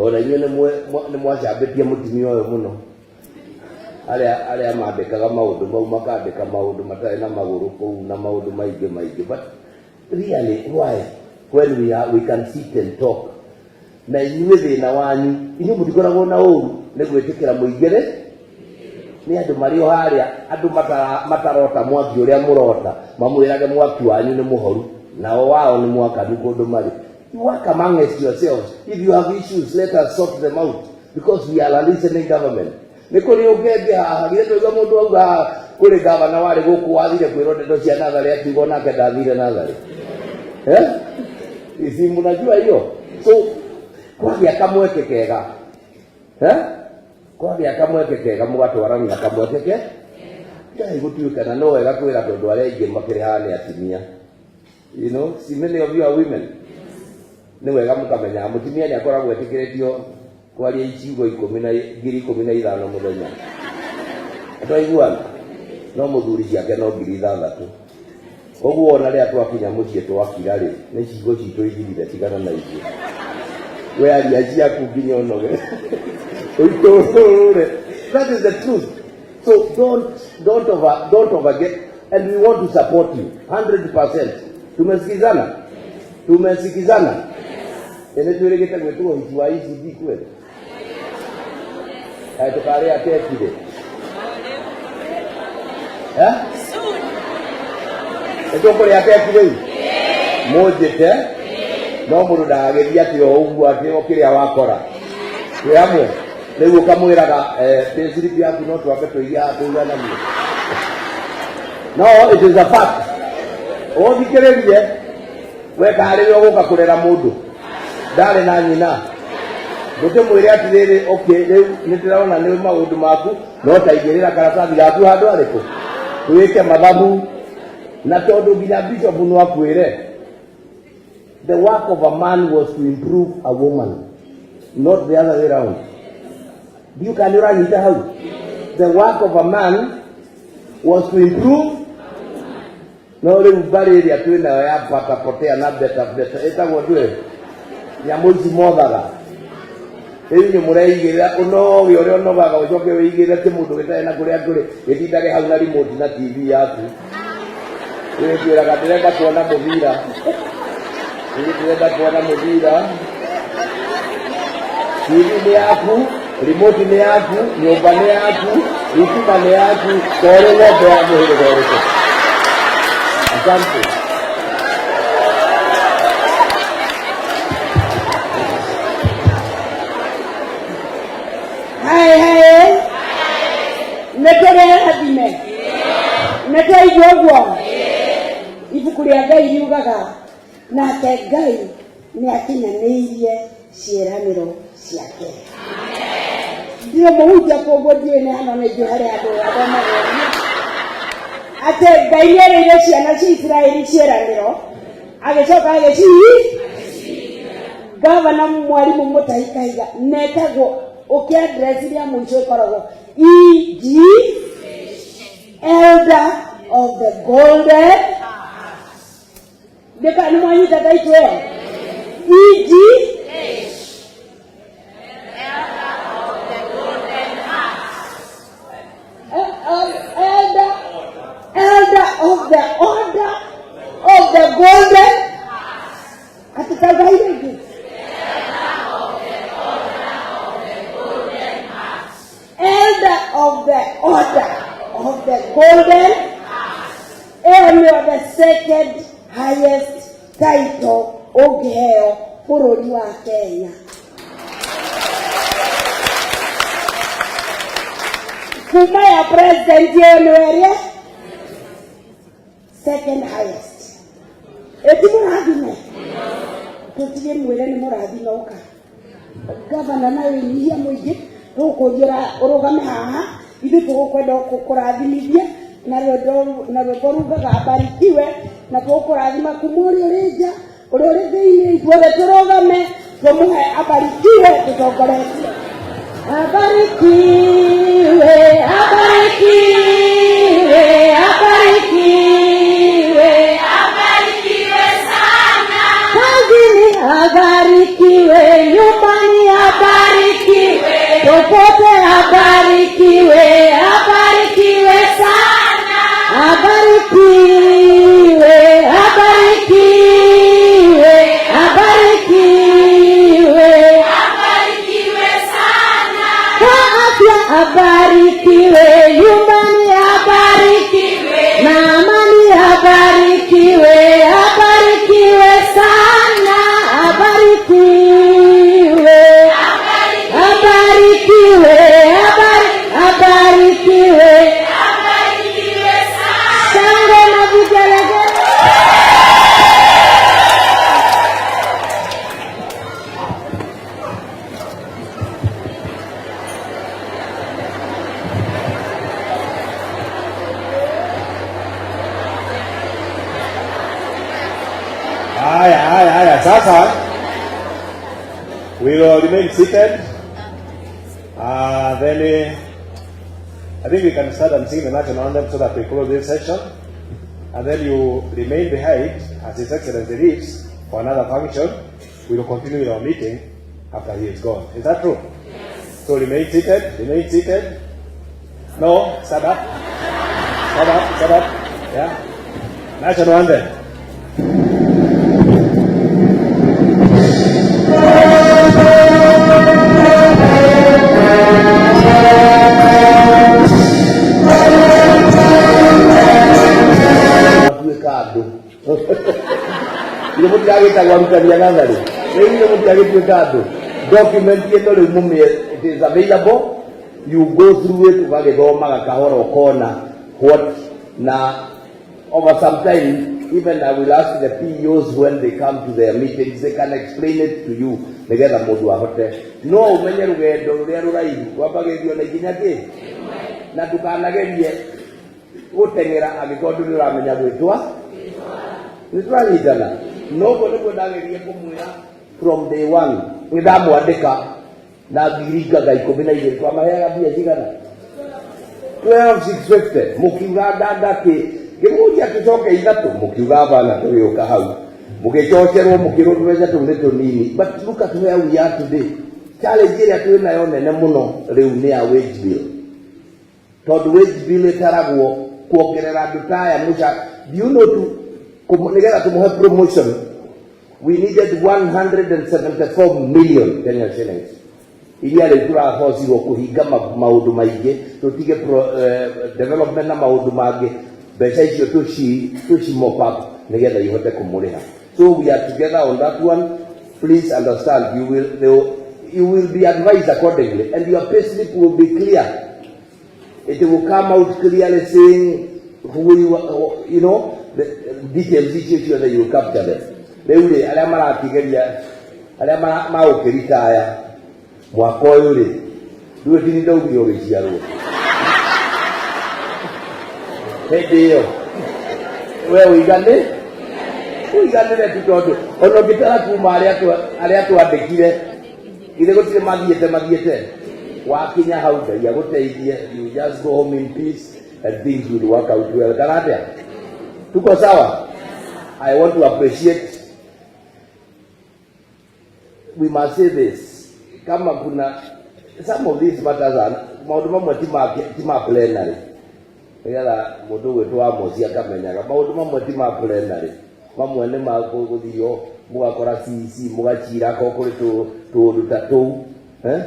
Ona inyuĩ nĩ mwacambĩtie mũtumia ũyũ mũno. Arĩa mandĩkaga maũndũ mau makandĩka maũndũ matarĩ na magũrũ kũu na maũndũ maingĩ maingĩ. But really, why? When we are, we can sit and talk. Na inyuĩ thĩna wanyu, inyuĩ mũtikoragwo na ũru nĩ gwĩtĩkĩra mũingĩre nĩ andũ marĩ o harĩa, andũ matarota mwaki ũrĩa mũrota, mamwĩrage mwaki wanyu nĩ mũhoru, nao wao nĩ mwakanu kũndũ marĩ. You work amongst yourselves. If you have issues, let us sort them out, because we are a listening government. Nĩ kũrĩ ũngĩ haha, githĩ tũigua mũndũ auga haha, kũrĩ gavana warĩ gũkũ wathire kwĩrwo ndeto cia natharĩ, akiuga onake ndathire natharĩ. Eh? Si mnajua hiyo? So, kwagĩa kamweke kega. Eh? Kwagĩa kamweke kega mũgatwarana na kamweke ke? Ngai gũtuĩka na no wega kwĩra tondũ arĩa aingĩ makĩrĩ haha nĩ atumia. You know, see many of you are women. Nĩ wega mũkamenya mũtumia nĩ akoragwo etĩkĩrĩtio kwaria ciugo ikũmi na ngiri ikũmi na ithano mũthenya. Twaiguana? No mũthuri ciake no ngiri ithathatũ. Koguo ona rĩrĩa twakinya mũciĩ twakira rĩ, nĩ ciugo citũ ithirire, tigana na ithuĩ. We aria ciaku nginya ũnoge. Ũitũrũre. That is the truth. So don't overget, and we want to support you 100%. Tumesikizana? Tumesikizana? Ene twĩrĩgĩte gwĩtwo ũhiki wa ECD kweli? Kaĩ tũkarĩa keki rĩ? Eh? Nĩ tũkũrĩa keki rĩu? Mũnjĩte, no mũndũ ndagagĩthiĩ atĩ o ũguo atĩ o kĩrĩa wakora. Twĩ hamwe? Rĩu ũkamwĩraga, payslip yaku no twambe tũige haha tũigananie. No, it is a fact. Ũthikĩrĩrie, we karĩ we ũgũka kũrera mũndũ ndarĩ na nyina, ndũkĩmwĩre atĩrĩrĩ, okay, rĩu nĩ ndĩrona nĩ maũndũ maku, no ta igĩrĩra karatathi gaku handũ harĩkũ twĩke mathabu. Na tondũ nginya bishop no akwĩre, the work of a man was to improve a woman, not the other way round. Ndiũ kana nĩ ũranyita hau? The work of a man was to improve. No rĩu mbarĩ ĩrĩa twĩ nayo ya patapotea na beta beta ĩtagwo ndũĩ nyamũ ici mothaga, rĩu inyuĩ mũreigĩrĩra ũnoge ũrĩa ũnogaga, ũcoke wĩigĩrĩre kĩmũndũ gĩtarĩ na kũrĩa kũrĩ gĩtindage hau na remote na TV yaku. Wĩkwĩraga ndĩrenda kuona mũbira, ĩĩ ndĩrenda kuona mũbira. TV nĩ yaku, remote nĩ yaku, nyũmba nĩ yaku, thitima nĩ yaku, torĩ ng'ombe ya mũhĩrĩga ũrĩkũ? Asante. Hai hai, nĩ tũrĩ rathime, nĩ twaigua ũguo. Ibuku rĩa Ngai riugaga nake Ngai nĩ akinyanĩirie ciĩranĩro ciake. Ndirĩ mũhunjia, koguo ndiũĩ nĩ hana nĩ njũĩ harĩa andũ athomagwo atĩ Ngai nĩ erĩire ciana cia Isiraeli ciĩranĩro, agĩcoka agĩcihi. Gavana Mwarimũ Mũtahi Kahiga netagwo ũkĩ address rĩa mũico ĩkoragwo EG, Elder of the Golden. Nĩ mwanyita taitũ ĩyo EG? Elder of the Order of the Golden. Atĩ tauga rĩngĩ. Elder of the Order of the Golden, ĩyo nĩyo the second highest title ũngĩheo bũrũri wa Kenya. Kuma ya president, ĩyo nĩyo ĩrĩa second highest. Ĩti mũrathime, tũtige mwĩre nĩ mũrathime. Ũka gavana na wĩnyihia mũingĩ, tũgũkũnjĩra ũrũgame haha, ithuĩ tũgũkwenda kũrathimithia na rwĩmbo rugaga abarikiwe, na tũgũkũrathima kuma ũrĩa ũrĩ nja, ũrĩa ũrĩ thĩinĩ, ithuothe tũrũgame tũmũhe abarikiwe tũtongoretie. Abarikiwe, abarikiwe, abarikiwe, Abarikiwe sana. Kazini abarikiwe, nyumbani. Popote abarikiwe, abarikiwe sana, abarikiwe, abarikiwe, abarikiwe, Abarikiwe sana. Kwa afya abarikiwe, nyumbani abarikiwe, na amani abarikiwe, abarikiwe sana, abarikiwe, abarikiwe, abarikiwe, Abarikiwe sana. Shangwe na vigelegele. Haya, haya, haya. Sasa we will remain seated. Then I think we can start and sing the national anthem so that we close this session. And then you remain behind as His Excellency leaves for another function. We will continue with our meeting after he is gone. Is that true? Yes. So remain seated. Remain seated. No, stand up. Stand up. Stand up. Yeah. National anthem. Matuĩka andũ ithe mũtiragĩtagwo arutani a natharĩ rĩu ithe mũtiragĩtuĩka andũ. Document ĩno rĩu mũmĩe, it is available. You go through it, ũgagĩthomaga kahora ũkona what na over some time. Even I will ask the PEOs, when they come to their meetings, they can explain it to you nigetha mũndũ ahote no ũmenye rũgendo rũrĩa rũraihu rwambagĩrĩrio na ikinya kĩ na ndũkanagerie gũteng'era angĩkorwo ndũrĩ ũramenya gwĩtwa. Nĩ tũranyitana noguo nĩguo ndagerie kũmwĩra from day one. Nĩ ndamwandĩka na ngiringaga 12, twamaheaga mbia cigana? 12,650. Mũkiuga ndanda kĩ ngĩmũria tũcoke ithatũ, mũkiuga bana tũgĩũka hau mũgĩcocerwo mũkĩrwo tũbeca tũu nĩ tũnini. But look at where we are today. Challenge ĩrĩa twĩ nayo nene mũno rĩu nĩ ya wage bill, tondũ wage bill ĩtaragwo kuongerera andũ ta aya mũcara. Do you know to nĩgetha tũmũhe promotion we needed 174 million Kenya shillings iria rĩu tũrabocirwo kũhinga maũndũ maingĩ tũtige development na maũndũ mangĩ, mbeca icio tũci mop up nĩgetha ihote kũmũrĩha. So we are together on that one. Please understand, you will be advised accordingly and your payslip will be clear. It will come out clearly saying who you are, the details icio ciothe, you will capture them. Rĩu rĩ, arĩa maratigeria, arĩa magũkĩritaya mwaka ũyũ rĩ, ndũĩ tini ndaugire ũgĩciarwo hĩndĩ ĩyo we ũigane ũiganĩre tu, tondũ ona ũngĩtara kuma arĩa twandĩkire ithe gũtirĩ mathiĩte wakinya hau, Ngai agũteithie. You just go home in peace and things will work out well. Kana atĩa? Tuko sawa? I want to appreciate, we must say this, kama kuna some of these matters are maũndũ mamwe ti ma plenary, nĩgetha mũndũ ũgwĩtwo wa Mosi akamenyaga maũndũ mamwe ti ma plenary, mamwe nĩ ma gũthio mũgakora CEC mũgacira ko kũrĩ tũũndũ ta tũu, eh?